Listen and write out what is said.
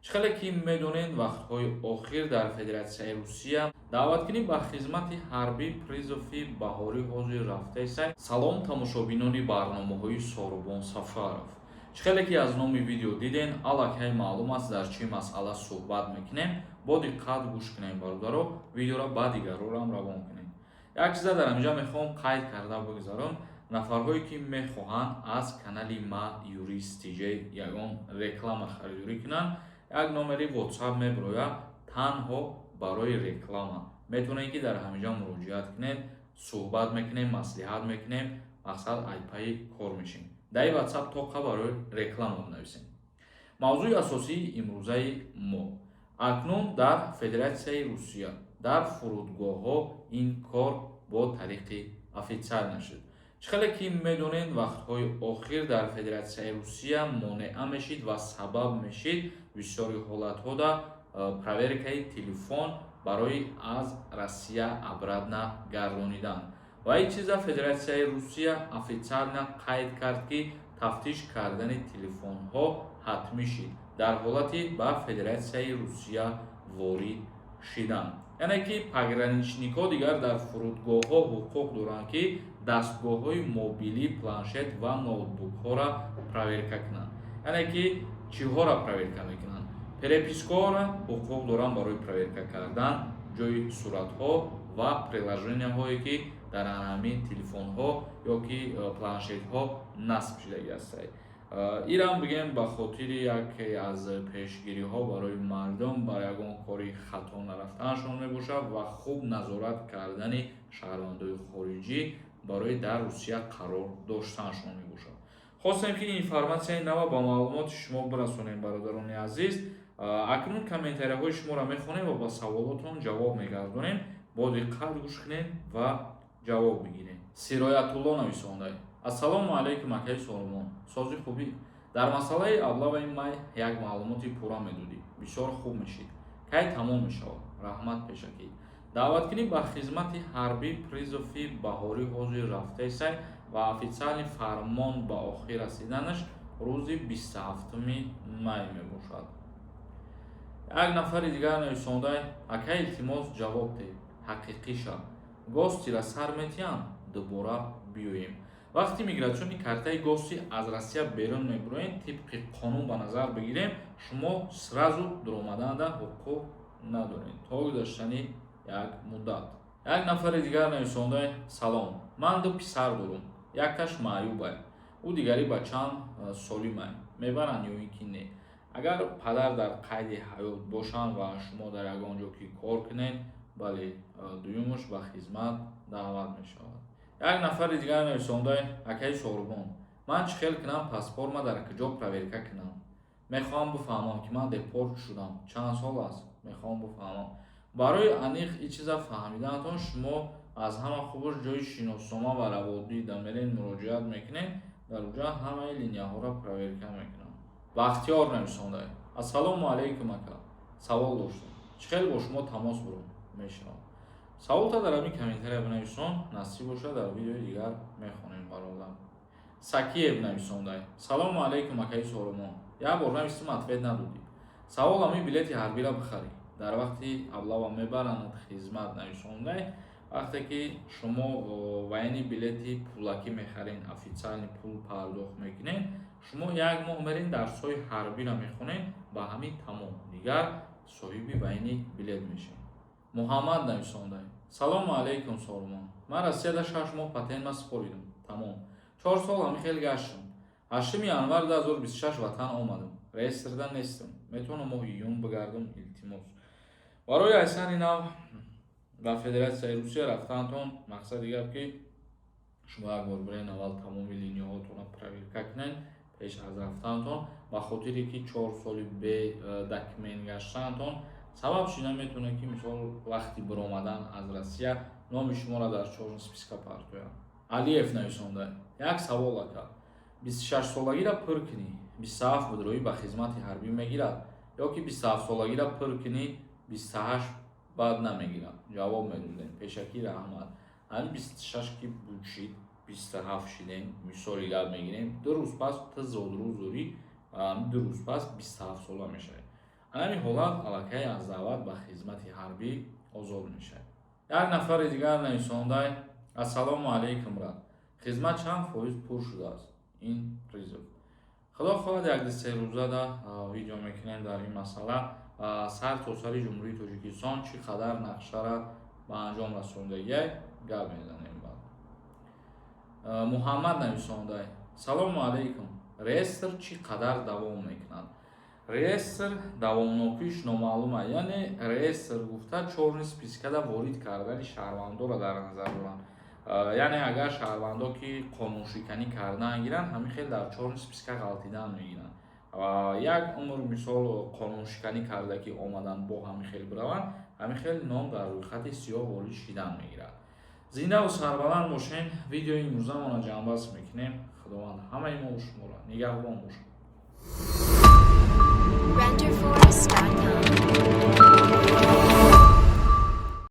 Чӣ хеле ки медонед, вақтҳои охир дар Федератсияи Русия даъваткунӣ ба хизмати ҳарбӣ, призыв и баҳорӣ ҳозир рафтаест. Салом, тамошобинони барномаҳои Сорубон Сафаров. Чӣ хеле ки аз номи видео диден, аллакай маълум аст, дар чӣ масъала суҳбат мекунем. Бо диққат гӯш кунем, бародаро, видеоро ба дигарорам равон кунем. Як чиза дар ҳаминҷа мехоҳам қайд карда бигзарам: нафарҳое ки мехоҳанд аз канали ма, Юрист ТЖ, ягон реклама харидорӣ кунанд, як номери WhatsApp мебирояд, танҳо барои реклама. Метавонед, ки дар ҳаминҷа муроҷиат кунед, суҳбат мекунем, маслиҳат мекунем, мақсад айпаи кор мешем. Дар ин WhatsApp тоқа барои реклама бинависем. Мавзӯи асосии имрӯзаи мо: акнун дар Федератсияи Русия дар фурудгоҳҳо ин кор бо тариқи официально шуд. Чӣ хеле ки медонед, вақтҳои охир дар Федератсияи Русия монеа мешид ва сабаб мешид бисёри ҳолатҳода проверка и телефон барои аз Россия обратно гардонидан. Ва ин чиза Федератсияи Русия официально қайд кард, ки тафтиш кардани телефонҳо ҳатмӣ шид дар ҳолати ба Федератсияи Русия ворид шидан. Яъне ки пограничник ҳо дигар дар фурудгоҳҳо ҳуқуқ доранд, ки дастгоҳҳои мобилӣ, планшет ва ноутбукҳоро проверка кунанд. Яъне ки чиҳоро проверка мекунанд? Переписка ҳоро ҳуқуқ доранд барои проверка кардан, ҷои суратҳо ва приложения ҳое, ки дар ҳамин телефонҳо ё ки планшетҳо насб шудагӣ ҳастанд. Ирам бигем, ба хотири яке аз пешгириҳо барои мардум бар ягон кори хато нарафтанашон мебошад ва хуб назорат кардани шаҳрвандои хориҷӣ барои дар Русия қарор доштанашон мебошад. Хостем, ки информатсияи нава ба маълумоти шумо бирасонем, бародарони азиз. Акнун комментарияҳои шуморо мехонем ва ба саволотон ҷавоб мегардонем. Бо диққат гӯш кунед ва ҷавоб бигиред. Сироятулло нависонда: «Ассалому алайкум, акаи Соломон, сози, хубӣ? Дар масъалаи облава и май як маълумоти пурра медодӣ, бисёр хуб мешид. Кай тамом мешавад? Раҳмат пешакӣ». Даъваткунӣ ба хизмати ҳарбӣ, призыв и баҳорӣ ҳозир рафтаесай ва официальный фармон ба охир расиданаш рӯзи 27-уми май мебошад. Як нафари дигар нависонда: «Ака, илтимос, ҷавоб деҳ, ҳақиқӣ шав, гости ра сар метиҳанд, дубора биёем». Вақти миграционный картаи гости аз Россия берун мебуроед, тибқи қонун ба назар бигирем, шумо сразу дуромаданда ҳуқуқ надоред то гузаштани як муддат. Як нафари дигар нависонда: «Салом, ман ду писар дорум, якташ маъюбай, ӯ дигари бачаам солимай, мебаранд ё ин ки не?» Агар падар дар қайди ҳаёт бошанд ва шумо дар ягон ҷо ки кор кунед, бале, дуюмаш ба хизмат даъват мешавад. Як нафари дигар нависонда: «Акаи Сорубон, ман чӣ хел кунам, паспортма дар куҷо проверка кунам? Мехоҳам бифаҳмам, ки ман депорт шудам чанд сол аст, мехоҳам бифаҳмам». Барои аниқ ин чиза фаҳмиданатон, шумо аз ҳама хубаш ҷои шиноснома ва раводида мерен, муроҷиат мекунед, дар уҷа ҳамаи линияҳоро проверка мекунанд. Бахтиёр нависонда: «Ассалому алайкум, ака, савол доштам, чӣ хел бо шумо тамос бурам мешавам?» Саволта дар ҳамин комментария бинависон, насиб бошад, дар видеои дигар мехонем, бародар. Сакиев нависонда: «Салому алайкум, акаи Сорумон, як бор навистим, ответ надодӣ. Савол: ҳамин билети ҳарбиро бихарӣ, дар вақти облава мебаранд хизмат?» Нависондай: вақте ки шумо военный билети пулакӣ мехарен, официальный пул пардохт мекунед, шумо як моҳ мерен, дарсҳои ҳарбиро мехонед, ба ҳамин тамом, дигар соҳиби военный билет мешавед. Муҳаммад нависондай: «Салому алайкум, Соломон, ман Россияда 6 моҳ патентма супоридам, тамом, 4 сол ҳамин хел гаштам. 8 январ 2026 ватан омадам, реестрда нестам, метавонам моҳи июн бигардам? Илтимос». Барои айсани нав ба Федератсияи Русия рафтаантон, мақсади гап, ки шумо як бор бирен, аввал тамоми линияҳотонро проверка кунед пеш аз рафтаантон, ба хотире ки 4 соли бе документ гаштаантон сабаб шуда метавонад, ки мисол вақти биромадан аз Россия номи шуморо дар чёрный списка партоянд. Алиев нависонда: «Як савол, ака, 26-солагиро пур кунӣ, 27 будроӣ, ба хизмати ҳарбӣ мегирад ё ки 27-солагиро пур кунӣ, 28, баъд намегирад? Ҷавоб медодем, пешакӣ раҳмат». Ҳамин 26 ки буд шид, 27 шидем, мисоли гап мегирем, 2 рӯз пас ту зодрӯз дорӣ, 2 рӯз пас 27 сола мешавӣ. Анами ҳолат аллакай аз даъват ба хизмати ҳарбӣ озод мешавад. Як нафари дигар нависондай: «Ассалому алайкум, брат, хизмат чанд фоиз пур шудааст ин призыв?» Худо хоҳад, як 2-3 рӯзада видео мекунем дар ин масъала. Сар то сари Ҷумҳурии Тоҷикистон чӣ қадар нақшара ба анҷом расондагиай, гап мезанем. Баъд Муҳаммад нависондай: «Салому алайкум, реестр чӣ қадар давом мекунад?» Реестр давомнокиш номаълум аст, яъне реестр гуфта чёрный списка да ворид кардани шаҳрвандоро дар назар доранд. Яъне агар шаҳрвандо ки қонуншиканӣ кардан гиранд, ҳамин хел дар чёрный списка ғалтидан мегиранд. Як умр, мисол, қонуншиканӣ карда ки омадан, бо ҳамин хел бираванд, ҳамин хел ном дар рӯйхати сиёҳ ворид шидан мегирад. Зиндаву сарбаланд бошен. Видеои имрӯзамонро ҷамъбаст мекунем. Худованд ҳамаи мо шуморо нигаҳбон бошад. Renderforest.io.